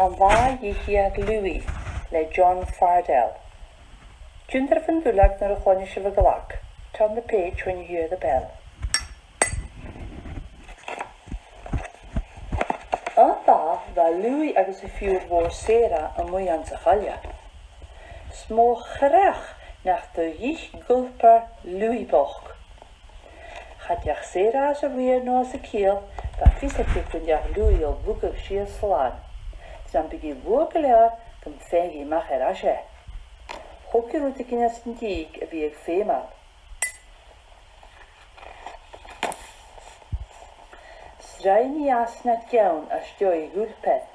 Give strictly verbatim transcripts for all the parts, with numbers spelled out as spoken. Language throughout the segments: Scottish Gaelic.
An Latha a Dh'ith Iad Louis le John Fardell. Tionndaidh an duilleag nuair a chluinneas sibh an glag. Turn the page when you hear the bell. An latha bha Louis agus a phiuthar mhòr Sarah a-muigh anns a' choille. 'S mo chreach nach do dh'ith Gulpair Louis bochd. Cha deach Sarah às a rian no às a ciall, bha fios aice gun deach Louis a shlugadh sìos slàn. 'S nam biodh i luath gu leòr gum faigheadh i a-mach air ais e. Thog i rudeigin às an dìg a bhiodh feumail. 'S rinn i às na deann às dèidh Ghulpair.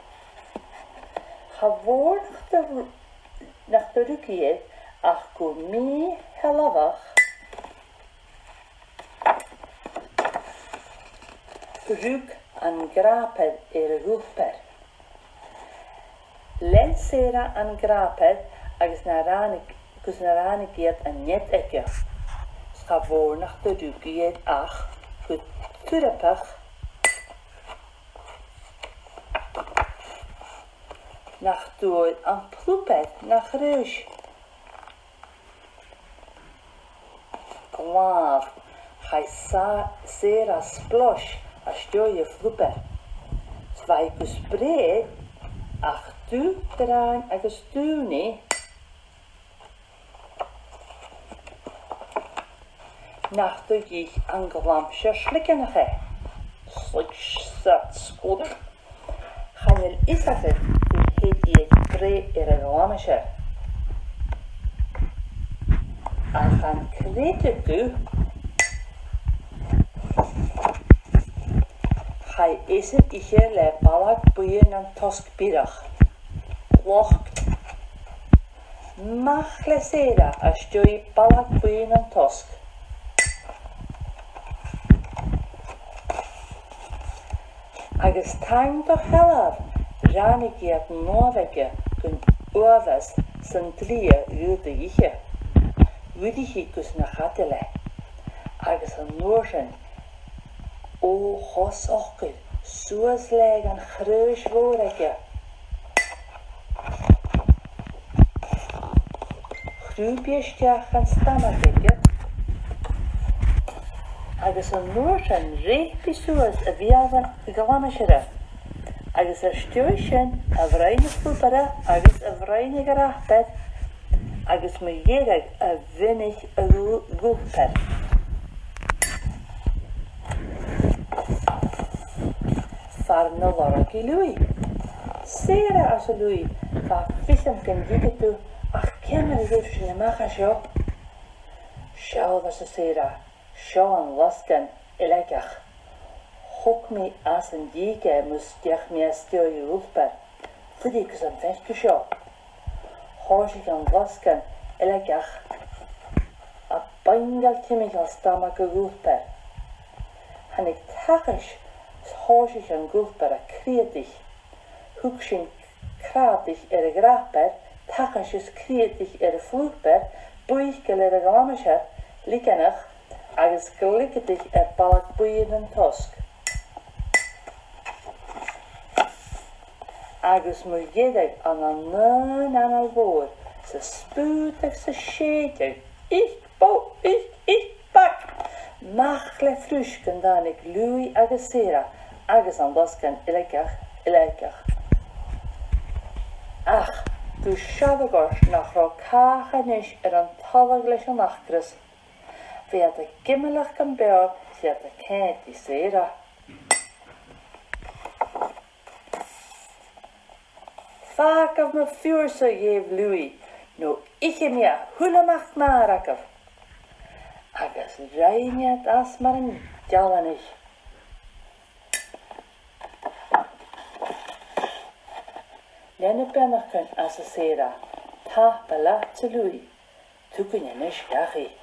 Cha mhòr nach do, nach do rug i air ach gu mì-shealbhach. Rug an gràpair air a' Ghulpair. Lean Sarah an gràpair agus na ràinig, agus na ràinig iad an nead aige. 'S cha mhòr nach do rug i air ach gu turapach nach d' fhuair am plubair na chraois. Glè mhath, chaidh Sa-, Sarah splois às dèidh a' phlubair. 'S bha i gu sprèidh ach dubh-dràin agus dùnaidh nach do dh'ith an glamhsair sligeanach e. Slig, sat, sglug. Chan eil fhios againn gun tèid i air breith air a' ghlamhsair. Ach an creideadh tu, chaidh esan ithe le balg buidhe nan tosg biorach. Loch. Mach le Sarah às dèidh balg buidhe nan tosg. Agus taing do shealbh, ràinig iad an uamh aige gun uabhas san t-slighe a dh'fhaodadh ithe. Dh'fhuirich i gus na chadail e. Agus an uair sin, o, cho socair, suas leatha an chraois mhòr aige. Chrùb i a-steach an stamag aige, agus an uair sin reub i suas a bheul a' ghlamhsair, agus às dèidh sin a bhroinn a' phlubair agus a bhroinn a' ghràpair, agus mu dheireadh a mhionaich a' ghul-, Ghulpair. Far na lorg i Louis. Sarah, arsa Louis, bha fios agam gun tigeadh tu, ach ciamar a gheibh sinn a-mach à seo? Seall, arsa Sarah, seo an losgann uilagach. Thog mi às an dìg e mus deach mi às dèidh a' Ghulpair. Fuirich gus am faic thu seo. Thòisich an losgann uilagach a' baingeil timcheall stamag a' Ghulpair. Thàinig tachais is thòisich an Gulpair a' crìodach. Thug sin cràdadh air a' ghràpair, tachais is crìodadh air a' phlubair, buidheachd air a' ghlamhsair sligeanach, agus gliogadaich air balg buidhe nan tosg. Agus mu dheireadh ann an aon anail mhòr, 's a' spùtadh 's a' sèideadh, ich, bo, ich, ich, bac! Mach le fruis gun tàinig Louis agus Sarah agus an losgann uilagach, uilagach. Ach, gu sealbhachadh nach robh càch a-nis air an tolladh leis an acras, bha iad ag imlich gum b' fheàrr 's iad a' coimhead ri Sarah. Fàgaibh mo phiuthar-sa, dh'èigh Louis, no ithidh mi a h-uile mac-màthar agaibh. Agus rinn iad às mar an dealanaich. Lean na beannachdan, arsa Sarah, tapadh leat, a Louis. Tiugainn a-nis dhachaigh.